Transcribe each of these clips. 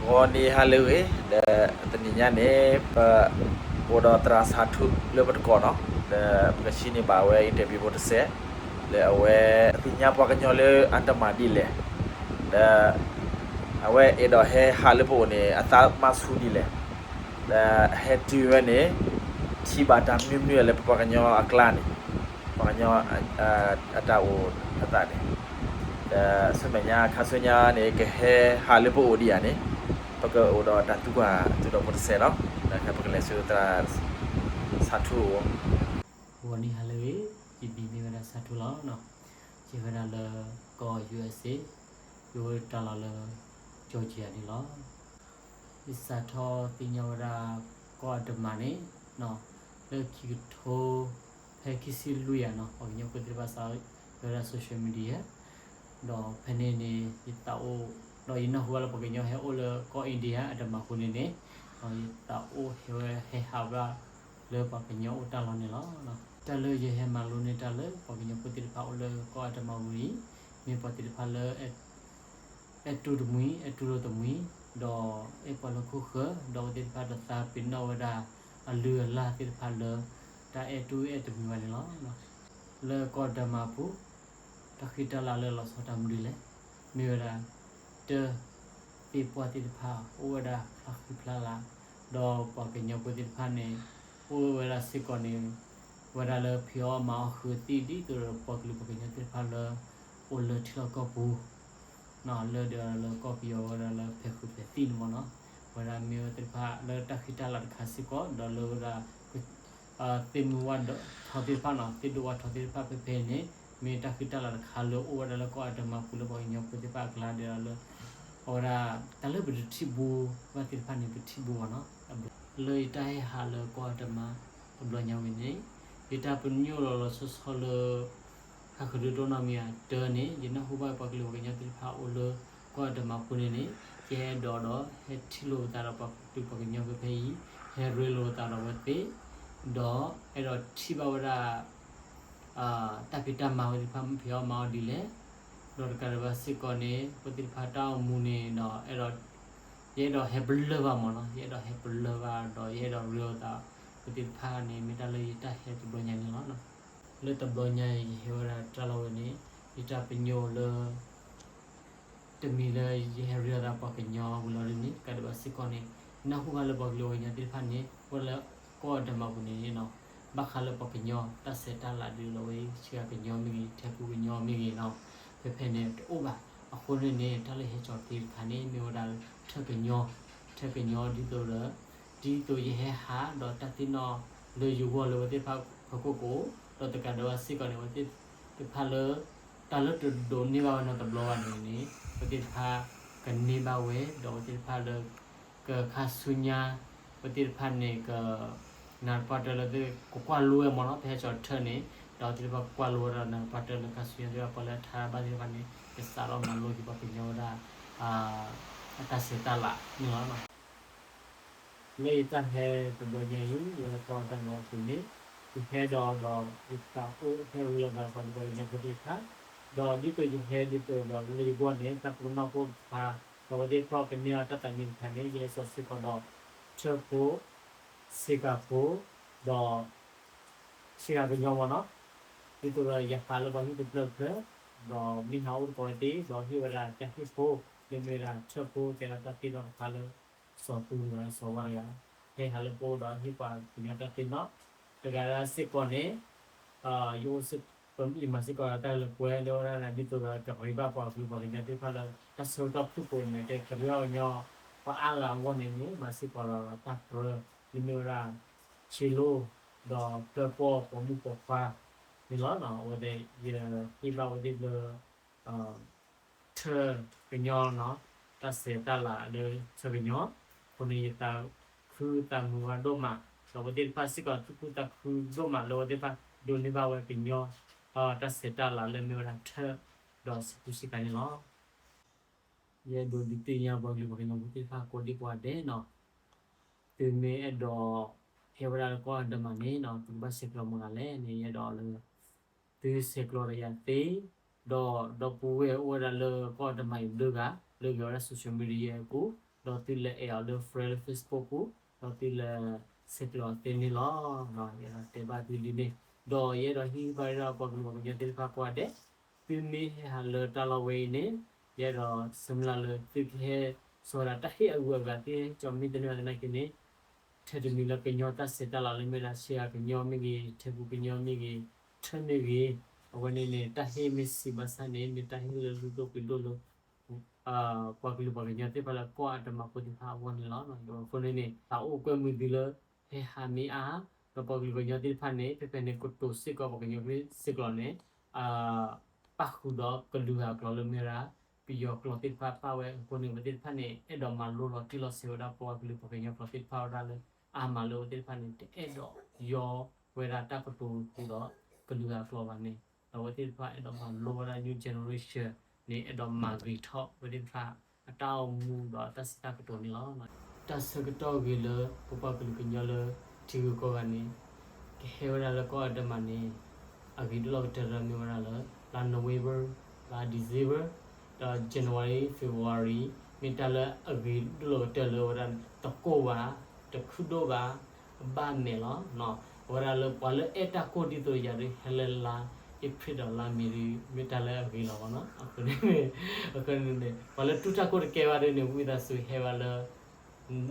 ဂီၤနံၤဟါလၢအဂ့ၤ, ဒီးတနံၤညါန့ၣ် ပအိၣ်ဒီးသရၣ်ဆၣ်ထူလၢပတကိးနီၤ, ဒီးပကဆံးန့ၢ်ဘၣ်အဝဲ interview ဖိတစဲး, လၢအဝဲသ့ၣ်ညါပှၤကညီလၢအတမၤဒ်လဲၣ်, ဒီးအဝဲအဲၣ်ဒိးဟဲဟးလၢပအိၣ်န့ၣ် အသးမၤဆူၣ်ဒ်လဲၣ်, ဒီးဟဲတုၤဝဲန့ၣ် ထံၣ်ဘၣ်တၢ်မနုၤမနုၤလၢပပှၤကညီအကျါန့ၣ်, ပှၤကညီအတၢ်အိၣ်အသးန့ၣ်, ဒီးဆူမဲာ်ညါခါဆူညါန့ၣ် ကဟဲဟးလၢပအိၣ်ဒံးဧါန့ၣ်, ပကအိၣ်ဒီးတၢ်သူကွၢ်သူဒီးဖိတစဲးနီၤ, ဒီးပကလဲၤဆူသရၣ်ဆၣ်ထူအအိၣ်. ဂီၤနံၤဟါလၢအဂ့ၤ, ယမံၤမ့ၢ်ဝဲဒၣ်ဆၣ်ထူလီၤ. ယဟဲဝဲဒၣ်လၢကီၢ် ယူၢ်အ့းအ့း, ယအိၣ်တၢ်လီၢ်လၢ Georgia န့ၣ်လီၤ. ယစးထီၣ်သ့ၣ်ညါဝဲဒၣ်ကီၢ်အတမၤန့ၣ် လၢခံကထိ ဖဲခံဆံလွံၢ်ယၤနီၤ, ပှၤကညီဖိသ့ၣ်တဖၣ်စးထီၣ်ဝဲဒၣ် social media, ဒီးဖဲန့ၣ်န့ၣ် ယသးအိၣ်, ဒီးယနၢ်ဟူဘၣ်လၢပှၤကညီဟဲအိၣ်လၢကီၢ် India အတမၤပူၤန့ၣ်န့ၣ်, ဒီးယသးအိၣ်ဟဲဝဲဟဲဟးဝဲဒၣ်လၢပှၤကညီအိၣ်တၢ်လီၢ်န့ၣ်လီၤ. တၢ်လၢယဟဲမၤလိန့ၢ်တၢ်လၢပှၤကညီဖိသ့ၣ်တဖၣ်အိၣ်လၢကီၢ်အတမၤပူၤအံၤ, မ့ၢ်ပှၤသ့ၣ်တဖၣ်လၢ အဲၣ်တူၢ်တမှံၤ, အဲၣ်တူၢ်လိာ်တမှံၤ, ဒီးအဲၣ်ပှၤလၢခိၣ်ဃၢၤ, ဒီးအဝဲသ့ၣ်တဖၣ်ဒီးသးပ့ၤနီၣ်ဝဲဒၣ်အလုၢ်အလၢ်သ့ၣ်တဖၣ်လၢ တၢ်အဲၣ်တူၢ်အဲၣ်တမှံၤဘၣ်န့ၣ်လီၤ. လၢကီၢ်အတမၤပူၤ တၢ်ဃံတၢ်လၤလၢလီၤဆီတၢ်မနုၤလဲၣ်, မ့ၢ်ဝဲဒၣ် တၢ် သ့ၣ်ပှၢ်သ့ၣ်တဖၣ် အိၣ်ဝဲဒၣ်ဖျါဃံဖျါလၤ, ဒီးပှၤကညီဖိသ့ၣ်တဖၣ်န့ၣ် အိၣ်ဝဲဒၣ်စ့ၢ်ကီးန့ၣ် ဝဲဒၣ်လၢဖံးအီၣ်မၤအီၣ်ဃုာ်သ့ၣ် ဒ်သိးဒီးပှၤကလုာ်ပှၤကညီသ့ၣ်တဖၣ်လၢ အိၣ်လၢထံလီၢ်ကီၢ်ပူၤ လၢဒ်လၢကီၢ်ပယီၤဝဲဒၣ်လၢဖဲးဃုာ်ဖဲးသံၣ်န့ၣ်မ့ၢ်နီၤ, ဝဲဒၣ်မ့ၢ်ဝဲသ့ၣ်တဖၣ်လၢတၢ်ဃံတၢ်လၤတခါစ့ၢ်ကီး ဒီးလၢဝဲဒၣ် သ့ၣ်မုၢ်ဝါထီသ့ၣ်တဖၣ်နီၤ, သ့ၣ်ဒိၣ်ဝါထီသ့ၣ်တဖၣ်ဖဲဖဲန့ၣ် မ့ၢ်တၢ်ဃံတၢ်လၤတခါလၢအိၣ်ဝဲဒၣ်လၢကီၢ်အတမၤပူၤလၢပှၤကညီဖိသ့ၣ်တဖၣ်အကျါဒီးလၢ အဝဲဒၣ် တၢ်လၢပတထံၣ်ဘၣ်သ့ၣ်တဖၣ်န့ၣ် ပထံၣ်ဘၣ်ဘၣ်နီၤ, လၢယတၢ်ဟဲဟးလၢကီၢ်အတမၤတဘျီညါဝဲန့ၣ် ယတၢ်ပညိၣ်လီၤလီၤဆီဆီလၢ ခါဃုာ်ဒိၣ်ဒိၣ်နီၢ်မံၤအတၢန့ၣ် ယနၢ်ဟူဘၣ်ပှၤကလုာ်ပှၤကညီသ့ၣ်တဖၣ်အိၣ်လၢကီၢ်အတမၤပူၤန့ၣ်န့ၣ် ယအဲၣ်ဒိးဒီးဟဲထံၣ်လိာ်ပသးဒီးပှၤကလုာ်ပှၤကညီဖဲဖဲအံၤ, ဟဲရ့လိာ်ပသးဒီးအဝဲသ့ၣ်, ဒီးအဲၣ်ဒိးထံၣ်ဘၣ်ဝဲဒၣ် တၢ်ဖံးတၢ်မၤဝဲသ့ၣ်တဖၣ် ဖံးအီၣ်မၤအီၣ်ဒ်လဲၣ်, ဒီးတကးဒံးဘၣ်စ့ၢ်ကီးန့ၣ် အဝဲသ့ၣ်တဖၣ်တၢ်အိၣ်မူန့ၣ်ဒီး အဲၣ်ဒိး ယအဲၣ်ဒိးဟဲပလၢၢ်ဘၣ်မ့ၢ်နီၤ, ယအဲၣ်ဒိးဟဲပလၢၢ်ဘၣ်ဒီး ယအဲၣ်ဒိးရ့လိာ်သး အဝဲသ့ၣ်တဖၣ်န့ၣ် မ့ၢ်တၢ်လၢယတၢ်ဟဲတဘျီညါန့ၣ်လီၤ. လၢတဘျီညါအံၤ ယဟဲဝဲဒၣ်တၢ်လီၢ်ဝဲန့ၣ် ယတၢ်ပညိၣ်လၢ တမံၤလၢယဟဲရ့လိာ်သးပှၤကညီဝံၤလီၤဒ်န့ၣ် တကးဒံးဘၣ်စ့ၢ်ကီးန့ၣ် နၢ်ဟူဘၣ်လၢပှၤကလုာ်ပှၤကညီသ့ၣ်တဖၣ်န့ၣ် အိၣ်လၢကီၢ်အတမၤပူၤန့ၣ်နီၤ, ဘၣ်ဃးလၢပှၤကညီတၢ်ဆဲးတၢ်လၤဒ်သိးဝဲဆ့ကၤကညီမ့ၢ်ဂ့ၤ ထဲကူကညီမ့ၢ်ဂ့ၤနီၤ, ဖဲဖဲန့ၣ်တအိၣ်ဘၣ်. အဃိန့ၣ်န့ၣ် တၢ်လၢယဟဲကၠီၤတ့ၢ်တခါန့ၣ် မ့ၢ်ဝဲဒၣ်လၢထၢၣ်ကညီ, ထၢၣ်ကညီဒ်သိးဒီး ဒ်သိးယဟဲဟးဒီးတၢ်သ့ၣ်နီၣ်လၢယဂီၢ်လၢအဝဲသ့ၣ်တဖၣ်ဖီခိၣ်ကအိၣ်, ဒီးတကးဒံးဘၣ်စ့ၢ်ကီးန့ၣ် အဝဲသ့ၣ်တဖၣ်လၢ တၢ်လၢတဒိးန့ၢ်ဘၣ်ဝဲနီတဘျီဘၣ်န့ၣ်န့ၣ် အဝဲသ့ၣ်တဖၣ်ကန့ၢ်ဘၣ်ဝဲ ဒီးအဝဲသ့ၣ်တဖၣ်လၢ ကခါဆူညါ အဝဲသ့ၣ်တဖၣ်န့ၣ် က နၢ်တပှၢ်တၢၢ်လၢကကွၢ်လိဝဲမ့ၢ်နီၤ, ဖဲဟဲကၠီၤထၢၣ်န့ၣ် ဒီးအဝဲသ့ၣ်တဖၣ်ကကွၢ်လိဝဲဒၣ်နၢ်တပှၢ်တၢၢ်လၢခါဆူညါသ့ၣ်တဖၣ် ပှၤလၢအထါဘၣ်သ့ၣ်တဖၣ်န့ၣ် ကစးထီၣ်မၤလိက့ၤပှၤကညီဝဲဒၣ် အတၢ်ဆဲးတၢ်လၤန့ၣ်လီၤ. လၢယတၢ်ဟဲတဘျီညါအံၤ လၢကီၢ်တၢ်လီၢ်ပူၤန့ၣ် ယဟဲဒီး ဒီးယသးအိၣ်ဟဲရ့လိာ်သးဒီးပှၤကညီဖိသ့ၣ်တဖၣ်, ဒီးဒ်သိးယဟဲဒ်သိးဒီးလၢယဂီၢ်န့ၣ် တၢ်ပနီၣ်ဖိတခါ ဒီးအဝဲသ့ၣ်တဖၣ်ကန့ၢ်အီၤတၢ်သးမံတခါန့ၣ် ယဟဲစိာ်စ့ၢ်ကီးဒီး ထၢၣ်ဖိ ဆ့ကၤဖိ ဒီး ဆ့ကၤကညီမ့ၢ်နီၤ, ဒ်သိးဒီးယဟးလၢပှၤဟံၣ်တဖျၢၣ်တဖျၢၣ်, ဒီးမ့ၢ်ဟးအိၣ်သကိးဝဲသ့ၣ် ဒီးဟ့ၣ်ဝဲဒၣ်တၢ်ဟ့ၣ်ဖိ လၢမ့ၢ်ဝဲဒၣ်ထၢၣ်ဖိသဲးဒီးတၢ်သ့ၣ်နီၣ်တခါလၢ စီၤသူတဂၤ စီၤဝါတဂၤ ဟဲဟးလၢပအိၣ်ဒီးဟ့ၣ်ပှၤကညီတၢ်သ့ၣ်နီၣ်, တဂၤဒၣ်စ့ၢ်ကီးန့ၣ် ယအိၣ် ယမၤစ့ၢ်ကီးတၢ်လၢပှဲၤလၢဝဲဒၣ်ဒ်သိးဒီးကရ့ဘၣ်ပှၤကလုာ်ပှၤကညီသ့ၣ်တဖၣ်လၢ တၢ်ဆၢကတီၢ်ဖုၣ်ကိာ်န့ၣ် ကကရ့ဘၣ်ကညီ ပှၤအါဂၤအဂီၢ်န့ၣ်န့ၣ် မၤစ့ၢ်ကီးဒီးတၢ်ပြၢ လၢမ့ၢ်ဝဲဒၣ် ဆ့လိ ဒီးဖျၢၣ်ပီၢ်ပိာ်မုၣ်ပိာ်ခွါန့ၣ်လီၤ. အဝဲသ့ၣ် ယဟ့ၣ်ဘၣ်ဝဲသ့ၣ်လၢ ထၢၣ်ကညီနီၤ, တၢ်ဆဲးတၢ်လၤလၢထၢၣ်ကညီ, အဃိန့ၣ် ယသးခုသးမုာ်ဝဲဒိၣ်မး, ဒီးအဝဲသ့ၣ်တဖၣ်စ့ၢ်ကီးသူၣ်ခုသးခုဒိၣ်မးလၢအဝဲသ့ၣ်တဖၣ်ဒိးန့ၢ်ဘၣ်ဝဲကညီ တၢ်ဆဲးတၢ်လၤလၢမ့ၢ်ဝဲဒၣ်ထၢၣ်ဒီးဆူၣ်ဆူၣ်ခါန့ၣ်လီၤ. ယအဲၣ်ဒိးဒုးသ့ၣ်ညါပှၤကလုာ်ပှၤကညီဖိသ့ၣ်တဖၣ်ကိးဒံကိးဂၤဒဲးနီၤ, သုမ့ၢ်အဲၣ်ဒိးဟဲဝဲဒၣ်လၢကီၢ်တမၤန့ၣ်နီၤ, သုကဘၣ်ဆဲးကျိးမတၤလဲၣ်န့ၣ် ယအဲၣ်ဒိးလၢ သုဆဲးကျိးဒီးယၤသ့, ဒီးဒီပုၢ်ဝဲၢ်အိၣ်ဝဲဒၣ်လၢကီၢ်တမၤအံၤဘျုးဂၤ လၢဂဲၤဝဲဒၣ် social media အပူၤ, ဒီးသုလဲၤအဲၣ်အီၤလၢ friend လၢ Facebook ပူၤ, ဒီးသုလဲၤဆဲးကျိးအီၤသ့န့ၣ်လီၤ. ယအဲၣ်ဒိးတဲဘၣ်သုဒ်န့ၣ်, ဒီးယအဲၣ်ဒိးဟ့ၣ်ဂံၢ်ဘါဒၣ်ပှၤကလုာ်ပှၤကညီသ့ၣ်တဖၣ်ကိးဂၤဒဲး, သုမ့ၢ်ဟဲဟးလၢတၢ်လီၢ်ဝဲအံၤန့ၣ်, ယအဲၣ်ဒိးဆၢမုၢ်လၢ်လၢသုကဟဲစိာ်ဝဲဒၣ်တၢ်ဟ့ၣ်အဂုၤအဂၤသ့, ကၠီမ့ၢ်တန့ၢ်ဘၣ်သနာ်က့န့ၣ်, ထဲတမံၤလၢကညီတၢ်ဆဲးတၢ်လၤလၢ မ့ၢ်ဒၣ်ဆ့ကၤကညီမ့ၢ်ဂ့ၤ, ထဲပူၤကညီမ့ၢ်ဂ့ၤ, ထၢၣ်မ့ၢ်ဂ့ၤ, အဝဲန့ၣ်န့ၣ် တၢ်ဟ့ၣ်မ့ၢ်ဆံးဘၣ်ဆၣ်န့ၣ် မ့ၢ်တၢ်ဟ့ၣ်လၢလုၢ်ဒိၣ်ပှ့ၤဒိၣ်လၢ ပှၤကလုာ်ပှၤကညီသ့ၣ်တဖၣ်လၢကီၢ်အါတမံၤဖိသ့ၣ်တဖၣ်အဂီၢ်န့ၣ်လီၤ. အဃိန့ၣ်န့ၣ် သးအိၣ်ကွဲမုာ်သုလၢ ဟဲဟးမ့ၢ်အါ, ဒီးပှၤကလုာ်ပှၤကညီသ့ၣ်တဖၣ်န့ၣ် ဖဲဖဲန့ၣ် ကတိၤစ့ၢ်ကီးပှၤကညီစ့ၢ်ကီးန့ၣ် ပၣ်ဃုာ်ဒီးကလုာ်ဂၤအကျိာ်လၢမ့ၢ်ဝဲဒၣ် ပယီၤကျိာ်သ့ၣ်တဖၣ်ပာ်ဝဲအဃိန့ၣ် အဝဲသ့ၣ်တဖၣ်န့ၣ် အဲၣ်ဒိးမၤလိလီၤတံၢ်လီၤဆဲးဝဲဒၣ်ပှၤကလုာ်ပှၤကညီကျိာ်သ့ၣ်တဖၣ်ဝဲဒၣ်လၢ အါမးလၢအဝဲသ့ၣ်တဖၣ်န့ၣ် တအဲၣ်ဒိးယီဝဲဒၣ်တၢ်ကတိၤဃုာ်ဒီးကလုာ်ဂၤအကျိာ်ဘၣ်န့ၣ် ဒီးအဝဲသ့ၣ်တဖၣ်အဲၣ်ဒိးမၤလိဝဲဒၣ် new generation န့ၣ် အဲၣ်ဒိးမၤဂ့ၤထီၣ်အဝဲသ့ၣ်တဖၣ် အတၢ်အိၣ်မူဒီးတၢ်စံးတၢ်ကတိၤန့ၣ်လီၤ. တၢ်ဆၢကတီၢ်ဂ့ၤလၢ ပပှၤကလုာ်ကညီလၢ ထံဂုၤကီၢ်ဂၤန့ၣ် ကဟဲဝဲဒၣ်လၢကီၢ်အါတမံၤန့ၣ် အဂ့ၤဒိၣ်လီၤကတၢၢ်လၢမ့ၢ်ဝဲဒၣ်လၢ လါ November, လါ December, ဒီး January, February မ့ၢ်တၢ်လၢအဂ့ၤဒိၣ်လီၤကတၢၢ်လၢဝဲဒၣ်တကိၢ်ဘၣ်, တခုဒိၣ်ဘၣ်, အဘၣ်မဲာ်လီၤ. အဝဲဒၣ်လၢပှၤလၢအဲၣ်တၢ်ကိၢ်ဒ်သိးယၤဒီး ဟဲလၢလါ April ဒီးလါ May ဒီး မ့ၢ်တၢ်လၢအဂ့ၤလီၤဘၣ်နီၤ. အဃိန့ၣ် အဃိန့ၣ် ပှၤလၢတူၢ်တၢ်ကိၢ်တကဲဘၣ်ဒီးန့ၣ် ဝံသးစူၤဟဲဘၣ်လၢ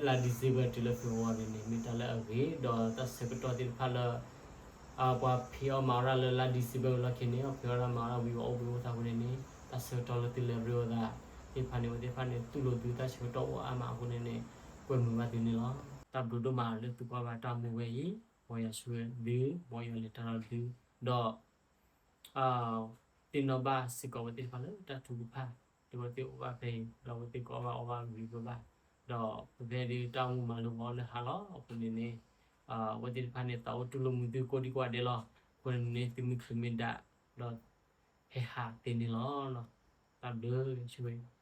လါ December တုၤလၢ February န့ၣ် မ့ၢ်တၢ်လၢအဂ့ၤ, ဒီးတၢ်ဆၢကတီၢ်သ့ၣ်တဖၣ်လၢ ပှၤဖံးအီၣ်မၤအီၣ်ဒၣ်လၢလါ December လီၢ်ခံန့ၣ် အီၣ်ဖံးအီၣ်ဒၣ်မၤအီၣ်ဒၣ်ဝံၤဝဲအိၣ်ဘှံးအိၣ်သါအဃိန့ၣ်န့ၣ် တၢ်ဆၢကတီၢ်လၢသုလဲၤရ့ဝဲသးသ့ၣ်တဖၣ်န့ၣ် အဝဲသ့ၣ်တဖၣ်န့ၣ် တူၢ်လိာ်သုတၢ်ဆၢကတီၢ်အိၣ်အါမးအဃိန့ၣ်န့ၣ် ကွဲမုာ်ဘၣ်သုန့ၣ်လီၤ. တၢ်ဘျုးဒိၣ်မးလၢသုကွၢ်ဘၣ်တၢ်မူဝဲအံၤ, မ်ယွၤဆိၣ်ဂ့ၤသု, မ်ယွၤလဲၤတၢ်ဒီးသု, ဒီး သ့ၣ်နီၣ်ဘၣ်စ့ၢ်ကီးအဝဲသ့ၣ်တဖၣ်လၢတၢ်ထုကဖၣ်, ဒီးအဝဲသ့ၣ်အိၣ်ဘၣ်ဖဲအံၤ, ဒီးအဝဲသ့ၣ်ကအီၣ်ဘၣ်အီဘၣ်ဂ့ၤဂ့ၤဘၣ်, ဒီးပဖဲဒၣ်တၢ်အိၣ်မူမၤလိဝဲလၢဟါလီၤ. အဃိန့ၣ်န့ၣ် အဝဲသ့ၣ်တဖၣ်န့ၣ် သးအိၣ်တူၢ်လိာ်မုာ်သုကိးဒံကိးဂၤဒဲးလီၤ. အဃိန့ၣ်န့ၣ် သုမ့ၢ်ချုးမ့ၢ်ဒၣ် ဒီးဟဲဟးသ့န့ၣ်လီၤ. တၢ်ဘျုးဆိၣ်ဂ့ၤ